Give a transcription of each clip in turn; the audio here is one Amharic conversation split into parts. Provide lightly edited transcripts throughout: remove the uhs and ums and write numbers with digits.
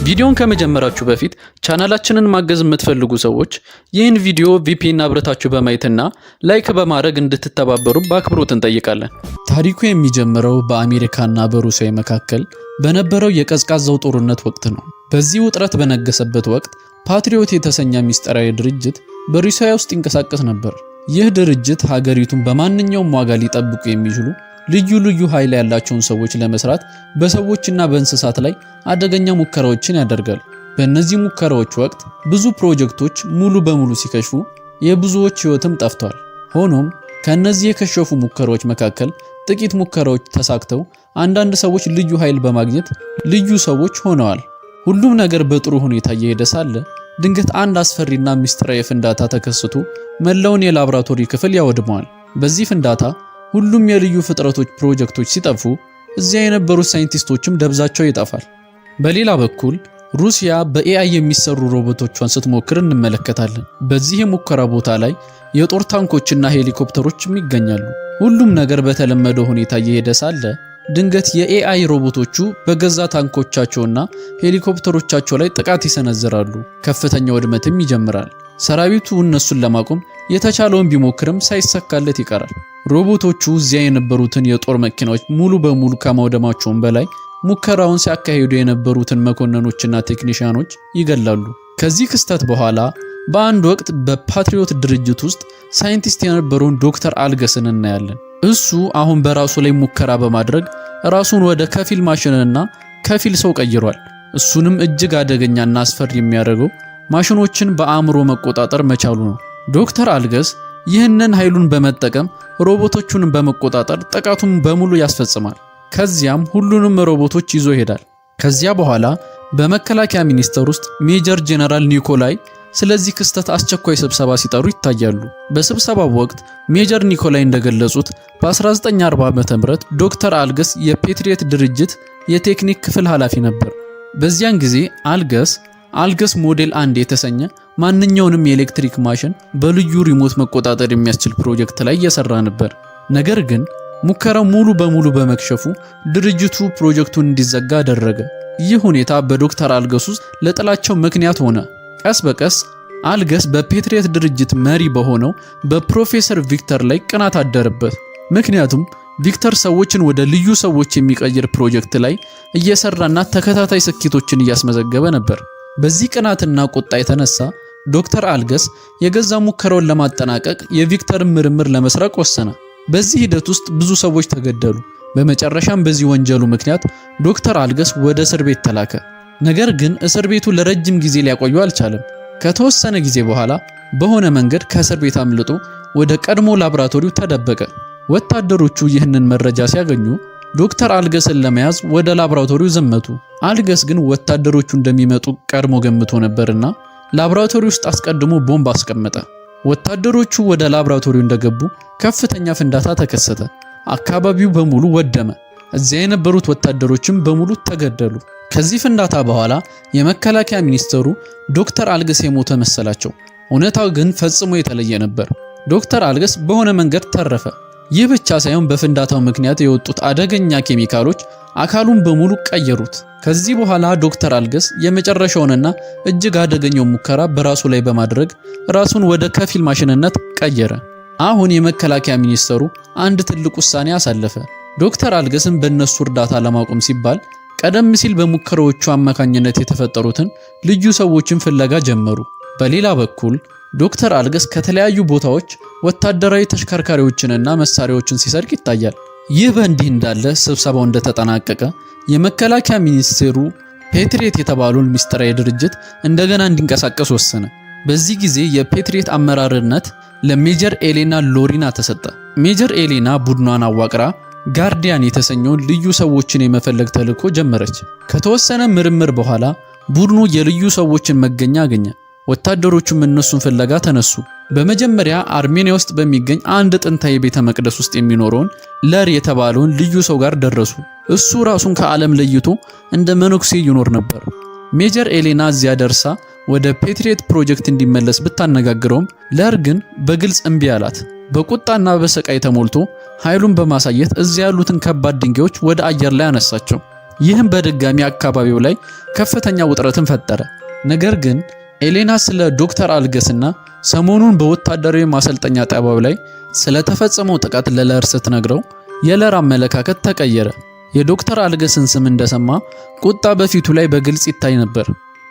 ቪዲዮን ከመጀመራችሁ በፊት ቻናላችንን ማገዝ የምትፈልጉ ሰዎች ይህን ቪዲዮ VPN አብርታችሁ በማየትና like በማድረግ እንድትተባበሩ በአክብሮት እንጠይቃለን። ታሪኩ የሚጀምረው በአሜሪካና በሩሲያ መካከል በነበረው የቀዝቃዛው ጦርነት ወቅት ነው። በዚህ ውጥረት በነገሰበት ወቅት ፓትሪዮት የተሰኘ ሚስጥራዊ ድርጅት በሩሲያ ውስጥ ይንቀሳቀስ ነበር። ይህ ድርጅት ሀገሪቱን በማንኛውም ዋጋ ሊጠብቁ የሚችሉ ልዩ ልዩ ኃይል ያላቸውን ሰዎች ለመስራት በሰዎችና በእንስሳት ላይ አደገኛ ሙከራዎችን ያደርጋል። በእነዚህ ሙከራዎች ወቅት ብዙ ፕሮጀክቶች ሙሉ በሙሉ ሲከሽፉ የብዙዎች ሕይወትም ጠፍቷል። ሆኖም ከእነዚህ የከሸፉ ሙከራዎች መካከል ጥቂት ሙከራዎች ተሳክተው አንዳንድ ሰዎች ልዩ ኃይል በማግኘት ልዩ ሰዎች ሆነዋል። ሁሉም ነገር በጥሩ ሁኔታ እየሄደ ሳለ ድንገት አንድ አስፈሪና ምስጢራዊ ፍንዳታ ተከስቶ መላውን የላብራቶሪ ክፍል ያወድመዋል። በዚህ ፍንዳታ ሁሉም የልዩ ፍጥረቶች ፕሮጀክቶች ሲጠፉ እዚያ የነበሩት ሳይንቲስቶችም ደብዛቸው ይጠፋል። በሌላ በኩል ሩሲያ በ AI የሚሰሩ ሮቦቶቿን ስትሞክር እንመለከታለን። በዚህ የሙከራ ቦታ ላይ የጦር ታንኮችና ሄሊኮፕተሮችም ይገኛሉ። ሁሉም ነገር በተለመደው ሁኔታ እየሄደ ሳለ ድንገት የ AI ሮቦቶቹ በገዛ ታንኮቻቸውና ሄሊኮፕተሮቻቸው ላይ ጥቃት ይሰነዝራሉ። ከፍተኛ ውድመትም ይጀምራል። ሰራዊቱ እነሱን ለማቆም የተቻለውን ቢሞክርም ሳይሳካለት ይቀራል። ሮቦቶቹ እዚያ የነበሩትን የጦር መኪናዎች ሙሉ በሙሉ ከማውደማቸውም በላይ ሙከራውን ሲያካሂዱ የነበሩትን መኮንኖችና ቴክኒሽያኖች ይገላሉ። ከዚህ ክስተት በኋላ በአንድ ወቅት በፓትሪዮት ድርጅት ውስጥ ሳይንቲስት የነበረውን ዶክተር አልገስን እናያለን። እሱ አሁን በራሱ ላይ ሙከራ በማድረግ ራሱን ወደ ከፊል ማሽንና ከፊል ሰው ቀይሯል። እሱንም እጅግ አደገኛና አስፈሪ የሚያደርገው ማሽኖችን በአእምሮ መቆጣጠር መቻሉ ነው። ዶክተር አልገስ ይህንን ኃይሉን በመጠቀም ሮቦቶቹን በመቆጣጠር ጥቃቱን በሙሉ ያስፈጽማል። ከዚያም ሁሉንም ሮቦቶች ይዞ ይሄዳል። ከዚያ በኋላ በመከላከያ ሚኒስቴር ውስጥ ሜጀር ጄነራል ኒኮላይ ስለዚህ ክስተት አስቸኳይ ስብሰባ ሲጠሩ ይታያሉ። በስብሰባው ወቅት ሜጀር ኒኮላይ እንደገለጹት በ1940 ዓ.ም ዶክተር አልገስ የፔትሪየት ድርጅት የቴክኒክ ክፍል ኃላፊ ነበር። በዚያን ጊዜ አልገስ አልገስ ሞዴል 1 የተሰኘ ማንኛውንም የኤሌክትሪክ ማሽን በልዩ remote መቆጣጠር የሚያስችል ፕሮጀክት ላይ እየሰራ ነበር። ነገር ግን ሙከራው ሙሉ በሙሉ በመክሸፉ ድርጅቱ ፕሮጀክቱን እንዲዘጋ አደረገ። ይህ ሁኔታ በዶክተር አልገስ ውስጥ ለጥላቻው ምክንያት ሆነ። ቀስ በቀስ አልገስ በፔትሪየት ድርጅት መሪ በሆነው በፕሮፌሰር ቪክተር ላይ ቅናት አደረበት። ምክንያቱም ቪክተር ሰዎችን ወደ ልዩ ሰዎች የሚቀይር ፕሮጀክት ላይ እየሰራና ተከታታይ ስኬቶችን እያስመዘገበ ነበር። በዚህ ቅናትና ቁጣ የተነሳ ዶክተር አልገስ የገዛ ሙከራውን ለማጠናቀቅ የቪክተርን ምርምር ለመስረቅ ወሰነ። በዚህ ሂደት ውስጥ ብዙ ሰዎች ተገደሉ። በመጨረሻም በዚህ ወንጀሉ ምክንያት ዶክተር አልገስ ወደ እስር ቤት ተላከ። ነገር ግን እስር ቤቱ ለረጅም ጊዜ ሊያቆዩ አልቻለም። ከተወሰነ ጊዜ በኋላ በሆነ መንገድ ከእስር ቤት አምልጦ ወደ ቀድሞ ላብራቶሪው ተደበቀ። ወታደሮቹ ይህንን መረጃ ሲያገኙ ዶክተር አልገስን ለመያዝ ወደ ላብራቶሪው ዘመቱ። አልገስ ግን ወታደሮቹ እንደሚመጡ ቀድሞ ገምቶ ነበርና ላብራቶሪ ውስጥ አስቀድሞ ቦምብ አስቀመጠ። ወታደሮቹ ወደ ላብራቶሪው እንደገቡ ከፍተኛ ፍንዳታ ተከሰተ። አካባቢው በሙሉ ወደመ። እዚያ የነበሩት ወታደሮችም በሙሉ ተገደሉ። ከዚህ ፍንዳታ በኋላ የመከላከያ ሚኒስትሩ ዶክተር አልገስ የሞተ መሰላቸው። እውነታው ግን ፈጽሞ የተለየ ነበር። ዶክተር አልገስ በሆነ መንገድ ተረፈ። ይህ ብቻ ሳይሆን በፍንዳታው ምክንያት የወጡት አደገኛ ኬሚካሎች አካሉን በሙሉ ቀየሩት። ከዚህ በኋላ ዶክተር አልገስ የመጨረሻውንና እጅግ አደገኛው ሙከራ በራሱ ላይ በማድረግ ራሱን ወደ ከፊል ማሽንነት ቀየረ። አሁን የመከላከያ ሚኒስተሩ አንድ ትልቅ ውሳኔ አሳለፈ። ዶክተር አልገስን በእነሱ እርዳታ ለማቆም ሲባል ቀደም ሲል በሙከራዎቹ አማካኝነት የተፈጠሩትን ልዩ ሰዎችን ፍለጋ ጀመሩ። በሌላ በኩል ዶክተር አልገስ ከተለያዩ ቦታዎች ወታደራዊ ተሽከርካሪዎችንና መሳሪያዎችን ሲሰርቅ ይታያል። ይህ በእንዲህ እንዳለ ስብሰባው እንደተጠናቀቀ የመከላከያ ሚኒስቴሩ ፔትሪየት የተባለውን ምስጢራዊ ድርጅት እንደገና እንዲንቀሳቀስ ወሰነ። በዚህ ጊዜ የፔትሪየት አመራርነት ለሜጀር ኤሌና ሎሪና ተሰጠ። ሜጀር ኤሌና ቡድኗን አዋቅራ ጋርዲያን የተሰኘውን ልዩ ሰዎችን የመፈለግ ተልዕኮ ጀመረች። ከተወሰነ ምርምር በኋላ ቡድኑ የልዩ ሰዎችን መገኛ አገኘ። ወታደሮቹም እነሱን ፍለጋ ተነሱ። በመጀመሪያ አርሜኒያ ውስጥ በሚገኝ አንድ ጥንታዊ ቤተ መቅደስ ውስጥ የሚኖረውን ለር የተባለውን ልዩ ሰው ጋር ደረሱ። እሱ ራሱን ከዓለም ለይቶ እንደ መነኩሴ ይኖር ነበር። ሜጀር ኤሌና እዚያ ደርሳ ወደ ፔትሪየት ፕሮጀክት እንዲመለስ ብታነጋግረውም ለር ግን በግልጽ እምቢ አላት። በቁጣና በሰቃይ ተሞልቶ ኃይሉን በማሳየት እዚያ ያሉትን ከባድ ድንጋዮች ወደ አየር ላይ አነሳቸው። ይህም በድጋሚ አካባቢው ላይ ከፍተኛ ውጥረትን ፈጠረ። ነገር ግን ኤሌና ስለ ዶክተር አልገስና ሰሞኑን በወታደራዊ ማሰልጠኛ ጣቢያው ላይ ስለተፈጸመው ጥቃት ለለር ስትነግረው የለር አመለካከት ተቀየረ። የዶክተር አልገስን ስም እንደሰማ ቁጣ በፊቱ ላይ በግልጽ ይታይ ነበር።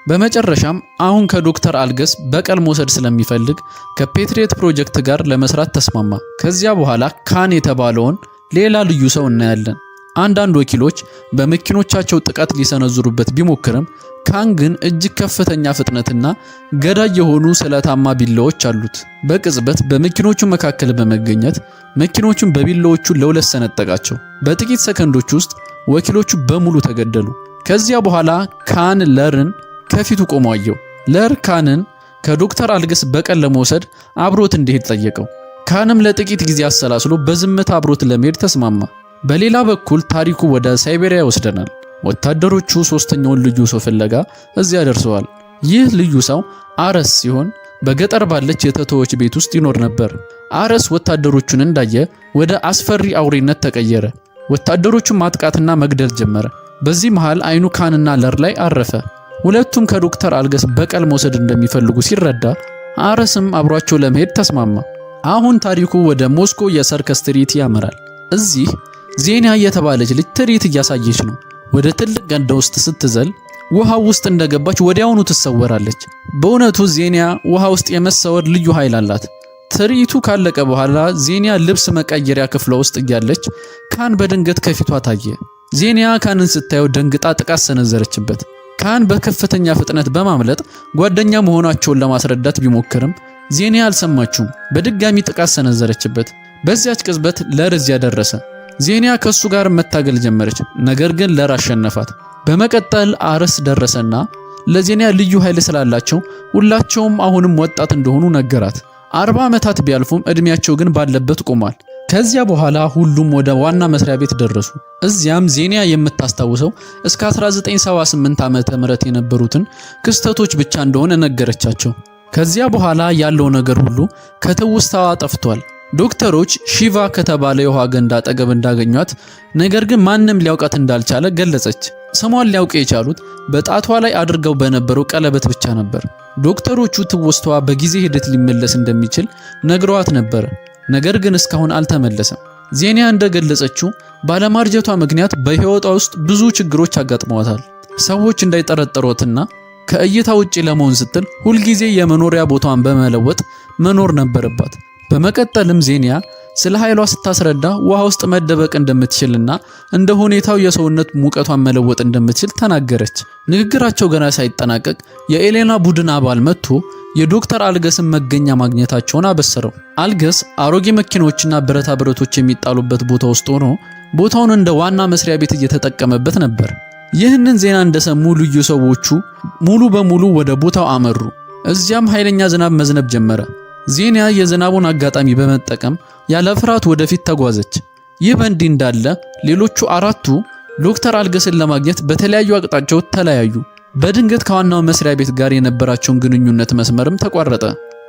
በመጨረሻም አሁን ከዶክተር አልገስ በቀል መውሰድ ስለሚፈልግ ከፔትሪየት ፕሮጀክት ጋር ለመስራት ተስማማ። ከዚያ በኋላ ካን የተባለውን ሌላ ልዩ ሰው እናያለን። አንዳንድ ወኪሎች በመኪኖቻቸው ጥቃት ሊሰነዝሩበት ቢሞክርም ካን ግን እጅግ ከፍተኛ ፍጥነትና ገዳይ የሆኑ ስለታማ ቢላዎች አሉት። በቅጽበት በመኪኖቹ መካከል በመገኘት መኪኖቹን በቢላዎቹ ለሁለት ሰነጠቃቸው። በጥቂት ሰከንዶች ውስጥ ወኪሎቹ በሙሉ ተገደሉ። ከዚያ በኋላ ካን ለርን ከፊቱ ቆሞ አየው። ለር ካንን ከዶክተር አልገስ በቀል ለመውሰድ አብሮት እንዲሄድ ጠየቀው። ካንም ለጥቂት ጊዜ አሰላስሎ በዝምታ አብሮት ለመሄድ ተስማማ። በሌላ በኩል ታሪኩ ወደ ሳይቤሪያ ይወስደናል። ወታደሮቹ ሶስተኛውን ልዩ ሰው ፍለጋ እዚያ ደርሰዋል። ይህ ልዩ ሰው አረስ ሲሆን በገጠር ባለች የተተወች ቤት ውስጥ ይኖር ነበር። አረስ ወታደሮቹን እንዳየ ወደ አስፈሪ አውሬነት ተቀየረ። ወታደሮቹን ማጥቃትና መግደል ጀመረ። በዚህ መሃል አይኑ ካንና ለር ላይ አረፈ። ሁለቱም ከዶክተር አልገስ በቀል መውሰድ እንደሚፈልጉ ሲረዳ አረስም አብሯቸው ለመሄድ ተስማማ። አሁን ታሪኩ ወደ ሞስኮ የሰርከስ ትርኢት ያመራል። እዚህ ዜኒያ የተባለች ልጅ ትርኢት እያሳየች ነው። ወደ ትልቅ ገንዳ ውስጥ ስትዘል ውሃ ውስጥ እንደገባች ወዲያውኑ ትሰወራለች። በእውነቱ ዜኒያ ውሃ ውስጥ የመሰወር ልዩ ኃይል አላት። ትርኢቱ ካለቀ በኋላ ዜኒያ ልብስ መቀየሪያ ክፍሏ ውስጥ እያለች ካን በድንገት ከፊቷ ታየ። ዜኒያ ካንን ስታየው ደንግጣ ጥቃት ሰነዘረችበት። ካን በከፍተኛ ፍጥነት በማምለጥ ጓደኛ መሆናቸውን ለማስረዳት ቢሞክርም ዜኒያ አልሰማችውም። በድጋሚ ጥቃት ሰነዘረችበት። በዚያች ቅጽበት ለር እዚያ ደረሰ። ዜኒያ ከሱ ጋር መታገል ጀመረች፣ ነገር ግን ለር አሸነፋት። በመቀጠል አርስ ደረሰና ለዜኒያ ልዩ ኃይል ስላላቸው ሁላቸውም አሁንም ወጣት እንደሆኑ ነገራት። 40 ዓመታት ቢያልፉም እድሜያቸው ግን ባለበት ቆሟል። ከዚያ በኋላ ሁሉም ወደ ዋና መስሪያ ቤት ደረሱ። እዚያም ዜኒያ የምታስታውሰው እስከ 1978 ዓመተ ምህረት የነበሩትን ክስተቶች ብቻ እንደሆነ ነገረቻቸው። ከዚያ በኋላ ያለው ነገር ሁሉ ከትውስታዋ ጠፍቷል። ዶክተሮች ሺቫ ከተባለ የውሃ ገንዳ አጠገብ እንዳገኟት፣ ነገር ግን ማንም ሊያውቃት እንዳልቻለ ገለጸች። ስሟን ሊያውቅ የቻሉት በጣቷ ላይ አድርገው በነበረው ቀለበት ብቻ ነበር። ዶክተሮቹ ትውስታዋ በጊዜ ሂደት ሊመለስ እንደሚችል ነግረዋት ነበር፣ ነገር ግን እስካሁን አልተመለሰም። ዜኒያ እንደገለጸችው ባለማርጀቷ ምክንያት በሕይወቷ ውስጥ ብዙ ችግሮች አጋጥመዋታል። ሰዎች እንዳይጠረጠሯትና ከእይታ ውጪ ለመሆን ስትል ሁልጊዜ የመኖሪያ ቦታዋን በመለወጥ መኖር ነበረባት። በመቀጠልም ዜኒያ ስለ ኃይሏ ስታስረዳ ውሃ ውስጥ መደበቅ እንደምትችልና እንደ ሁኔታው የሰውነት ሙቀቷን መለወጥ እንደምትችል ተናገረች። ንግግራቸው ገና ሳይጠናቀቅ የኤሌና ቡድን አባል መጥቶ የዶክተር አልገስን መገኛ ማግኘታቸውን አበሰረው። አልገስ አሮጌ መኪኖችና ብረታ ብረቶች የሚጣሉበት ቦታ ውስጥ ሆኖ ቦታውን እንደ ዋና መስሪያ ቤት እየተጠቀመበት ነበር። ይህንን ዜና እንደሰሙ ልዩ ሰዎቹ ሙሉ በሙሉ ወደ ቦታው አመሩ። እዚያም ኃይለኛ ዝናብ መዝነብ ጀመረ። ዜኒያ የዝናቡን አጋጣሚ በመጠቀም ያለ ፍርሃት ወደፊት ተጓዘች። ይህ በእንዲህ እንዳለ ሌሎቹ አራቱ ዶክተር አልገስን ለማግኘት በተለያዩ አቅጣጫዎች ተለያዩ። በድንገት ከዋናው መስሪያ ቤት ጋር የነበራቸውን ግንኙነት መስመርም ተቋረጠ።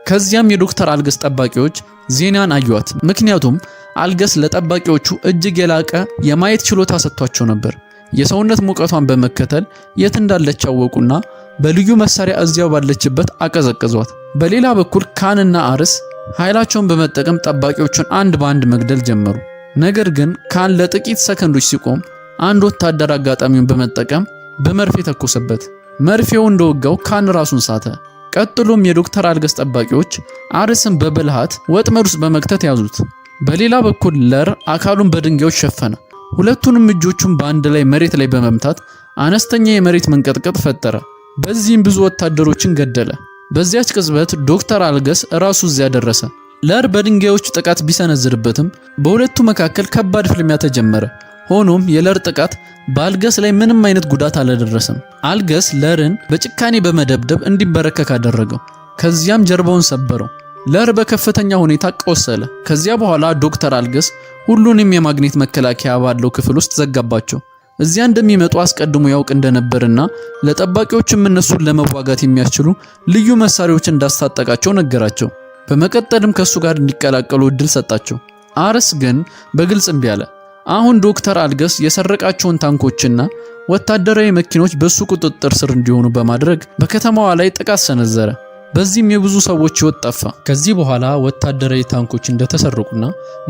ከዚያም የዶክተር አልገስ ጠባቂዎች ዜናን አዩዋት። ምክንያቱም አልገስ ለጠባቂዎቹ እጅግ የላቀ የማየት ችሎታ ሰጥቷቸው ነበር። የሰውነት ሙቀቷን በመከተል የት እንዳለች አወቁና በልዩ መሳሪያ እዚያው ባለችበት አቀዘቀዟት። በሌላ በኩል ካንና አርስ ኃይላቸውን በመጠቀም ጠባቂዎቹን አንድ በአንድ መግደል ጀመሩ። ነገር ግን ካን ለጥቂት ሰከንዶች ሲቆም አንድ ወታደር አጋጣሚውን በመጠቀም በመርፌ ተኮሰበት። መርፌው እንደወጋው ካን ራሱን ሳተ። ቀጥሎም የዶክተር አልገስ ጠባቂዎች አርስን በብልሃት ወጥመድ ውስጥ በመክተት ያዙት። በሌላ በኩል ለር አካሉን በድንጋዮች ሸፈነ። ሁለቱንም እጆቹን በአንድ ላይ መሬት ላይ በመምታት አነስተኛ የመሬት መንቀጥቀጥ ፈጠረ። በዚህም ብዙ ወታደሮችን ገደለ። በዚያች ቅጽበት ዶክተር አልገስ ራሱ እዚያ ደረሰ። ለር በድንጋዮች ጥቃት ቢሰነዝርበትም በሁለቱ መካከል ከባድ ፍልሚያ ተጀመረ። ሆኖም የለር ጥቃት በአልገስ ላይ ምንም አይነት ጉዳት አላደረሰም። አልገስ ለርን በጭካኔ በመደብደብ እንዲበረከክ አደረገው። ከዚያም ጀርባውን ሰበረው። ለር በከፍተኛ ሁኔታ ቆሰለ። ከዚያ በኋላ ዶክተር አልገስ ሁሉንም የማግኔት መከላከያ ባለው ክፍል ውስጥ ዘጋባቸው። እዚያ እንደሚመጡ አስቀድሞ ያውቅ እንደነበርና ለጠባቂዎችም እነሱን ለመዋጋት የሚያስችሉ ልዩ መሳሪያዎች እንዳስታጠቃቸው ነገራቸው። በመቀጠልም ከሱ ጋር እንዲቀላቀሉ እድል ሰጣቸው። አርስ ግን በግልጽ እምቢ አለ። አሁን ዶክተር አልገስ የሰረቃቸውን ታንኮችና ወታደራዊ መኪኖች በሱ ቁጥጥር ስር እንዲሆኑ በማድረግ በከተማዋ ላይ ጥቃት ሰነዘረ። በዚህም የብዙ ሰዎች ሕይወት ጠፋ። ከዚህ በኋላ ወታደራዊ ታንኮች እንደተሰረቁና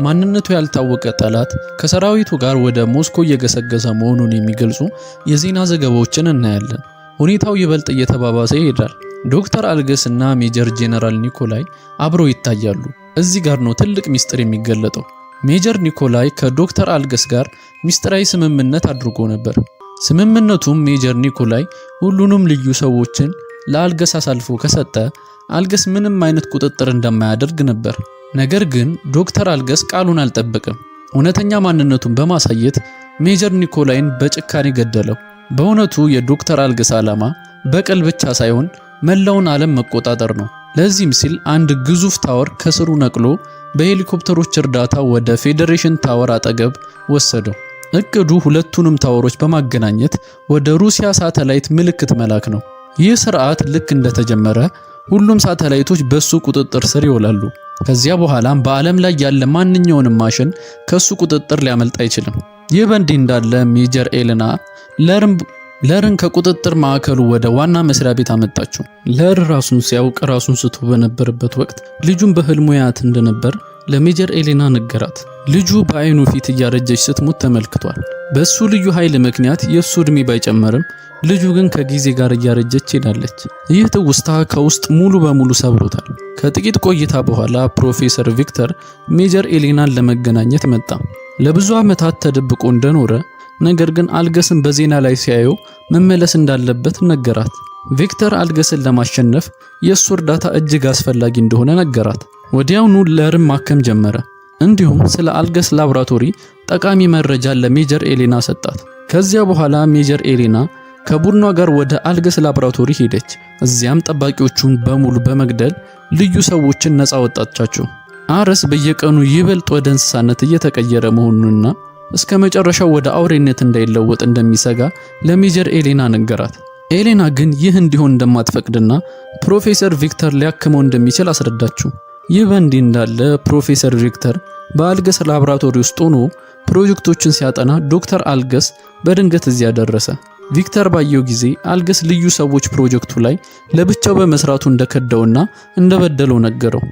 ማንነቱ ያልታወቀ ጠላት ከሰራዊቱ ጋር ወደ ሞስኮ እየገሰገሰ መሆኑን የሚገልጹ የዜና ዘገባዎችን እናያለን። ሁኔታው ይበልጥ እየተባባሰ ይሄዳል። ዶክተር አልገስ እና ሜጀር ጄነራል ኒኮላይ አብረው ይታያሉ። እዚህ ጋር ነው ትልቅ ሚስጥር የሚገለጠው። ሜጀር ኒኮላይ ከዶክተር አልገስ ጋር ሚስጥራዊ ስምምነት አድርጎ ነበር። ስምምነቱም ሜጀር ኒኮላይ ሁሉንም ልዩ ሰዎችን ለአልገስ አሳልፎ ከሰጠ አልገስ ምንም አይነት ቁጥጥር እንደማያደርግ ነበር። ነገር ግን ዶክተር አልገስ ቃሉን አልጠበቅም። እውነተኛ ማንነቱን በማሳየት ሜጀር ኒኮላይን በጭካኔ ገደለው። በእውነቱ የዶክተር አልገስ ዓላማ በቀል ብቻ ሳይሆን መላውን ዓለም መቆጣጠር ነው። ለዚህም ሲል አንድ ግዙፍ tower ከስሩ ነቅሎ በሄሊኮፕተሮች እርዳታ ወደ ፌዴሬሽን ታወር አጠገብ ወሰደው። እቅዱ ሁለቱንም tower ኦች በማገናኘት ወደ ሩሲያ ሳተላይት ምልክት መላክ ነው። ይህ ስርዓት ልክ እንደተጀመረ ሁሉም ሳተላይቶች በሱ ቁጥጥር ስር ይውላሉ። ከዚያ በኋላም በዓለም ላይ ያለ ማንኛውንም ማሽን ከሱ ቁጥጥር ሊያመልጥ አይችልም። ይህ በእንዲህ እንዳለ ሜጀር ኤሌና ለርን ከቁጥጥር ማዕከሉ ወደ ዋና መስሪያ ቤት አመጣችው። ለር ራሱን ሲያውቅ ራሱን ስቶ በነበረበት ወቅት ልጁን በህልሙ ያያት እንደነበር ለሜጀር ኤሌና ነገራት። ልጁ በአይኑ ፊት እያረጀች ስትሞት ተመልክቷል። በሱ ልዩ ኃይል ምክንያት የእሱ ዕድሜ ባይጨመርም ልጁ ግን ከጊዜ ጋር እያረጀች ሄዳለች። ይህ ትውስታ ከውስጥ ሙሉ በሙሉ ሰብሮታል። ከጥቂት ቆይታ በኋላ ፕሮፌሰር ቪክተር ሜጀር ኤሌናን ለመገናኘት መጣ። ለብዙ ዓመታት ተደብቆ እንደኖረ ነገር ግን አልገስን በዜና ላይ ሲያየው መመለስ እንዳለበት ነገራት። ቪክተር አልገስን ለማሸነፍ የእሱ እርዳታ እጅግ አስፈላጊ እንደሆነ ነገራት። ወዲያውኑ ለርም ማከም ጀመረ። እንዲሁም ስለ አልገስ ላቦራቶሪ ጠቃሚ መረጃ ለሜጀር ኤሌና ሰጣት። ከዚያ በኋላ ሜጀር ኤሌና ከቡድኗ ጋር ወደ አልገስ ላቦራቶሪ ሄደች። እዚያም ጠባቂዎቹን በሙሉ በመግደል ልዩ ሰዎችን ነፃ ወጣቻቸው። አረስ በየቀኑ ይበልጥ ወደ እንስሳነት እየተቀየረ መሆኑንና እስከ መጨረሻው ወደ አውሬነት እንዳይለወጥ እንደሚሰጋ ለሜጀር ኤሌና ነገራት። ኤሌና ግን ይህ እንዲሆን እንደማትፈቅድና ፕሮፌሰር ቪክተር ሊያክመው እንደሚችል አስረዳችው። ይህ በእንዲህ እንዳለ ፕሮፌሰር ቪክተር በአልገስ ላብራቶሪ ውስጥ ሆኖ ፕሮጀክቶችን ሲያጠና ዶክተር አልገስ በድንገት እዚያ ደረሰ። ቪክተር ባየው ጊዜ አልገስ ልዩ ሰዎች ፕሮጀክቱ ላይ ለብቻው በመስራቱ እንደከዳውና እንደበደለው ነገረው።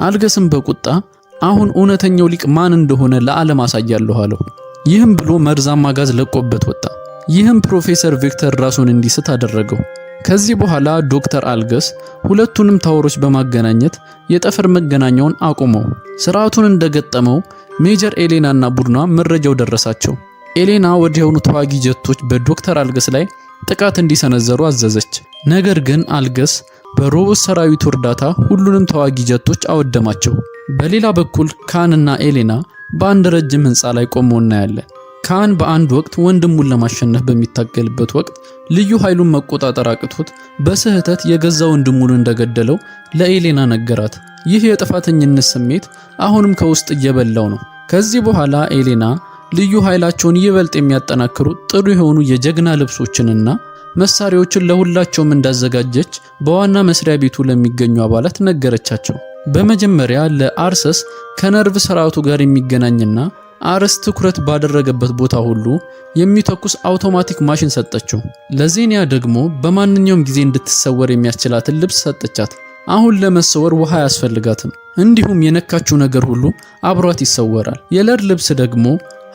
አልገስም በቁጣ አሁን እውነተኛው ሊቅ ማን እንደሆነ ለዓለም አሳያለሁ አለው። ይህም ብሎ መርዛማ ጋዝ ለቆበት ወጣ። ይህም ፕሮፌሰር ቪክተር ራሱን እንዲስት አደረገው። ከዚህ በኋላ ዶክተር አልገስ ሁለቱንም tower ኦች በማገናኘት የጠፈር መገናኛውን አቁመው ስርዓቱን እንደገጠመው ሜጀር ኤሌና እና ቡድኗ መረጃው ደረሳቸው። ኤሌና ወዲያውኑ ተዋጊ ጀቶች በዶክተር አልገስ ላይ ጥቃት እንዲሰነዘሩ አዘዘች። ነገር ግን አልገስ በሮቦት ሰራዊቱ እርዳታ ሁሉንም ተዋጊ ጀቶች አወደማቸው። በሌላ በኩል ካን እና ኤሌና በአንድ ረጅም ህንፃ ላይ ቆመው እናያለን። ካን በአንድ ወቅት ወንድሙን ለማሸነፍ በሚታገልበት ወቅት ልዩ ኃይሉን መቆጣጠር አቅቶት በስህተት የገዛ ወንድሙን እንደገደለው ለኤሌና ነገራት። ይህ የጥፋተኝነት ስሜት አሁንም ከውስጥ እየበላው ነው። ከዚህ በኋላ ኤሌና ልዩ ኃይላቸውን ይበልጥ የሚያጠናክሩ ጥሩ የሆኑ የጀግና ልብሶችንና መሳሪያዎችን ለሁላቸውም እንዳዘጋጀች በዋና መስሪያ ቤቱ ለሚገኙ አባላት ነገረቻቸው። በመጀመሪያ ለአርሰስ ከነርቭ ስርዓቱ ጋር የሚገናኝና አርስ ትኩረት ባደረገበት ቦታ ሁሉ የሚተኩስ አውቶማቲክ ማሽን ሰጠችው። ለዜኒያ ደግሞ በማንኛውም ጊዜ እንድትሰወር የሚያስችላትን ልብስ ሰጠቻት። አሁን ለመሰወር ውሃ አያስፈልጋትም። እንዲሁም የነካችው ነገር ሁሉ አብሯት ይሰወራል። የለር ልብስ ደግሞ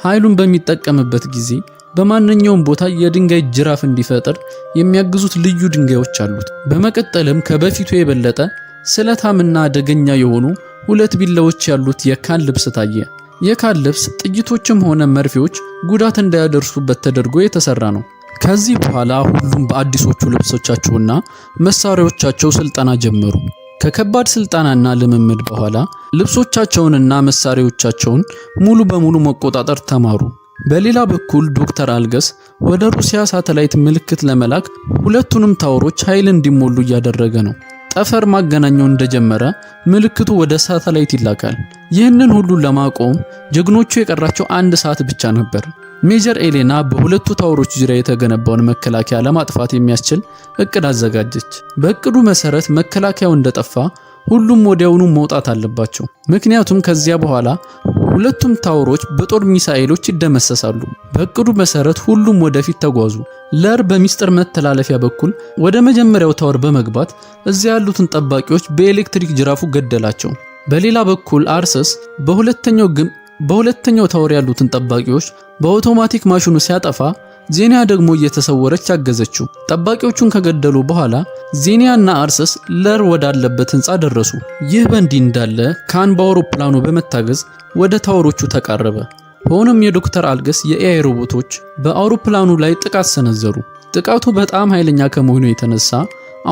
ኃይሉን በሚጠቀምበት ጊዜ በማንኛውም ቦታ የድንጋይ ጅራፍ እንዲፈጥር የሚያግዙት ልዩ ድንጋዮች አሉት። በመቀጠልም ከበፊቱ የበለጠ ስለታምና አደገኛ የሆኑ ሁለት ቢላዎች ያሉት የካን ልብስ ታየ። የካን ልብስ ጥይቶችም ሆነ መርፌዎች ጉዳት እንዳያደርሱበት ተደርጎ የተሰራ ነው። ከዚህ በኋላ ሁሉም በአዲሶቹ ልብሶቻቸውና መሳሪያዎቻቸው ስልጠና ጀመሩ። ከከባድ ስልጠናና ልምምድ በኋላ ልብሶቻቸውንና መሳሪያዎቻቸውን ሙሉ በሙሉ መቆጣጠር ተማሩ። በሌላ በኩል ዶክተር አልገስ ወደ ሩሲያ ሳተላይት ምልክት ለመላክ ሁለቱንም tower ኦች ኃይል እንዲሞሉ እያደረገ ነው። ጠፈር ማገናኛው እንደጀመረ ምልክቱ ወደ ሳተላይት ይላካል። ይህንን ሁሉ ለማቆም ጀግኖቹ የቀራቸው አንድ ሰዓት ብቻ ነበር። ሜጀር ኤሌና በሁለቱ tower ኦች ዙሪያ የተገነባውን መከላከያ ለማጥፋት የሚያስችል እቅድ አዘጋጀች። በእቅዱ መሰረት መከላከያው እንደጠፋ ሁሉም ወዲያውኑ መውጣት አለባቸው። ምክንያቱም ከዚያ በኋላ ሁለቱም tower ኦች በጦር ሚሳኤሎች ይደመሰሳሉ። በእቅዱ መሰረት ሁሉም ወደፊት ተጓዙ። ለር በሚስጥር መተላለፊያ በኩል ወደ መጀመሪያው tower በመግባት እዚያ ያሉትን ጠባቂዎች በኤሌክትሪክ ጅራፉ ገደላቸው። በሌላ በኩል አርሰስ በሁለተኛው tower ያሉትን ጠባቂዎች በአውቶማቲክ ማሽኑ ሲያጠፋ፣ ዜኒያ ደግሞ እየተሰወረች አገዘችው። ጠባቂዎቹን ከገደሉ በኋላ ዜኒያና አርሰስ ለር ወዳለበት ህንፃ ደረሱ። ይህ በእንዲህ እንዳለ ካን በአውሮፕላኑ በመታገዝ ወደ tower ኦቹ ተቃረበ። ሆኖም የዶክተር አልገስ የ AI ሮቦቶች በአውሮፕላኑ ላይ ጥቃት ሰነዘሩ። ጥቃቱ በጣም ኃይለኛ ከመሆኑ የተነሳ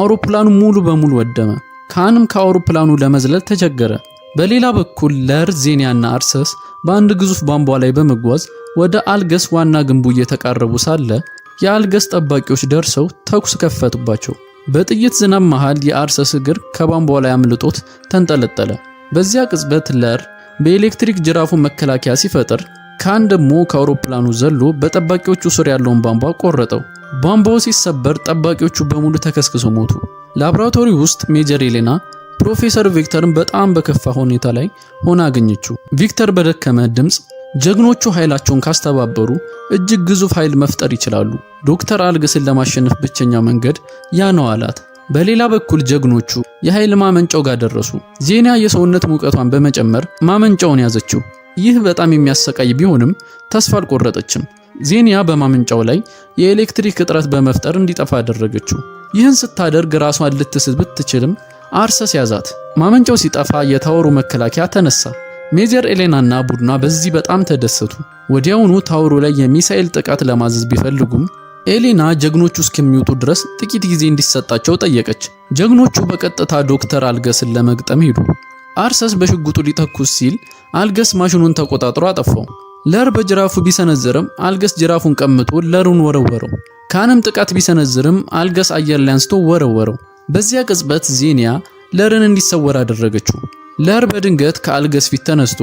አውሮፕላኑ ሙሉ በሙሉ ወደመ። ካንም ከአውሮፕላኑ ለመዝለል ተቸገረ። በሌላ በኩል ለር፣ ዜኒያና አርሰስ በአንድ ግዙፍ ቧንቧ ላይ በመጓዝ ወደ አልገስ ዋና ግንቡ እየተቃረቡ ሳለ የአልገስ ጠባቂዎች ደርሰው ተኩስ ከፈቱባቸው። በጥይት ዝናብ መሃል የአርሰስ እግር ከቧንቧ ላይ አምልጦት ተንጠለጠለ። በዚያ ቅጽበት ለር በኤሌክትሪክ ጅራፉ መከላከያ ሲፈጥር፣ ካን ደግሞ ከአውሮፕላኑ ዘሎ በጠባቂዎቹ ስር ያለውን ቧንቧ ቆረጠው። ቧንቧው ሲሰበር ጠባቂዎቹ በሙሉ ተከስክሰው ሞቱ። ላብራቶሪ ውስጥ ሜጀር ኤሌና ፕሮፌሰር ቪክተርን በጣም በከፋ ሁኔታ ላይ ሆና አገኘችው። ቪክተር በደከመ ድምፅ ጀግኖቹ ኃይላቸውን ካስተባበሩ እጅግ ግዙፍ ኃይል መፍጠር ይችላሉ፣ ዶክተር አልገስን ለማሸነፍ ብቸኛው መንገድ ያ ነው አላት። በሌላ በኩል ጀግኖቹ የኃይል ማመንጫው ጋር ደረሱ። ዜኒያ የሰውነት ሙቀቷን በመጨመር ማመንጫውን ያዘችው። ይህ በጣም የሚያሰቃይ ቢሆንም ተስፋ አልቆረጠችም። ዜኒያ በማመንጫው ላይ የኤሌክትሪክ እጥረት በመፍጠር እንዲጠፋ አደረገችው። ይህን ስታደርግ ራሷን ልትስት ብትችልም አርሰስ ያዛት። ማመንጫው ሲጠፋ የ tower ኡ መከላከያ ተነሳ። ሜጀር ኤሌናና ቡድኗ በዚህ በጣም ተደሰቱ። ወዲያውኑ tower ኡ ላይ የሚሳኤል ጥቃት ለማዘዝ ቢፈልጉም ኤሌና ጀግኖቹ እስከሚወጡ ድረስ ጥቂት ጊዜ እንዲሰጣቸው ጠየቀች። ጀግኖቹ በቀጥታ ዶክተር አልገስን ለመግጠም ሄዱ። አርሰስ በሽጉጡ ሊተኩስ ሲል አልገስ ማሽኑን ተቆጣጥሮ አጠፋው። ለር በጅራፉ ቢሰነዝርም አልገስ ጅራፉን ቀምቶ ለሩን ወረወረው። ካንም ጥቃት ቢሰነዝርም አልገስ አየር ላይ አንስቶ ወረወረው። በዚያ ቅጽበት ዜኒያ ለርን እንዲሰወር አደረገችው። ለር በድንገት ከአልገስ ፊት ተነስቶ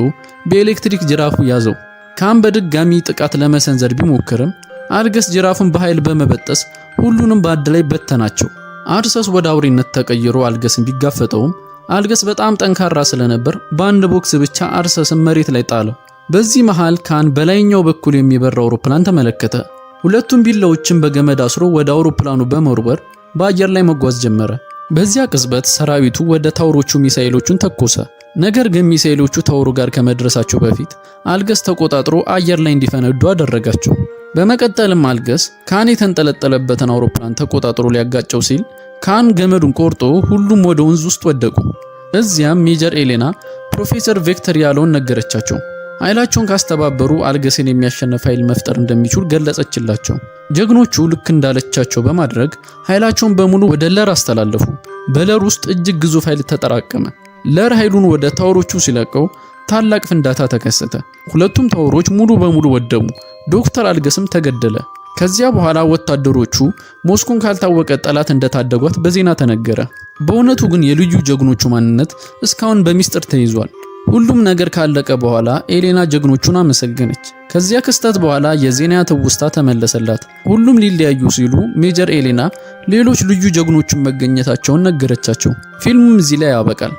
በኤሌክትሪክ ጅራፉ ያዘው። ካን በድጋሚ ጥቃት ለመሰንዘር ቢሞክርም አልገስ ጅራፉን በኃይል በመበጠስ ሁሉንም በአንድ ላይ በተናቸው። አርሰስ ወደ አውሬነት ተቀይሮ አልገስን ቢጋፈጠውም አልገስ በጣም ጠንካራ ስለነበር በአንድ ቦክስ ብቻ አርሰስን መሬት ላይ ጣለው። በዚህ መሃል ካን በላይኛው በኩል የሚበር አውሮፕላን ተመለከተ። ሁለቱም ቢላዎችን በገመድ አስሮ ወደ አውሮፕላኑ በመወርወር በአየር ላይ መጓዝ ጀመረ። በዚያ ቅጽበት ሰራዊቱ ወደ tower ኦቹ ሚሳኤሎቹን ተኮሰ። ነገር ግን ሚሳኤሎቹ tower ኡ ጋር ከመድረሳቸው በፊት አልገስ ተቆጣጥሮ አየር ላይ እንዲፈነዱ አደረጋቸው። በመቀጠልም አልገስ ካን የተንጠለጠለበትን አውሮፕላን ተቆጣጥሮ ሊያጋጨው ሲል ካን ገመዱን ቆርጦ ሁሉም ወደ ወንዝ ውስጥ ወደቁ። እዚያም ሜጀር ኤሌና ፕሮፌሰር ቪክተር ያለውን ነገረቻቸው። ኃይላቸውን ካስተባበሩ አልገስን የሚያሸንፍ ኃይል መፍጠር እንደሚችሉ ገለጸችላቸው። ጀግኖቹ ልክ እንዳለቻቸው በማድረግ ኃይላቸውን በሙሉ ወደ ለር አስተላለፉ። በለር ውስጥ እጅግ ግዙፍ ኃይል ተጠራቀመ። ለር ኃይሉን ወደ tower ኦቹ ሲለቀው ታላቅ ፍንዳታ ተከሰተ። ሁለቱም tower ኦች ሙሉ በሙሉ ወደሙ። ዶክተር አልገስም ተገደለ። ከዚያ በኋላ ወታደሮቹ ሞስኮን ካልታወቀ ጠላት እንደታደጓት በዜና ተነገረ። በእውነቱ ግን የልዩ ጀግኖቹ ማንነት እስካሁን በሚስጥር ተይዟል። ሁሉም ነገር ካለቀ በኋላ ኤሌና ጀግኖቹን አመሰገነች። ከዚያ ክስተት በኋላ የዜኒያ ትውስታ ተመለሰላት። ሁሉም ሊለያዩ ሲሉ ሜጀር ኤሌና ሌሎች ልዩ ጀግኖቹን መገኘታቸውን ነገረቻቸው። ፊልሙም እዚህ ላይ ያበቃል።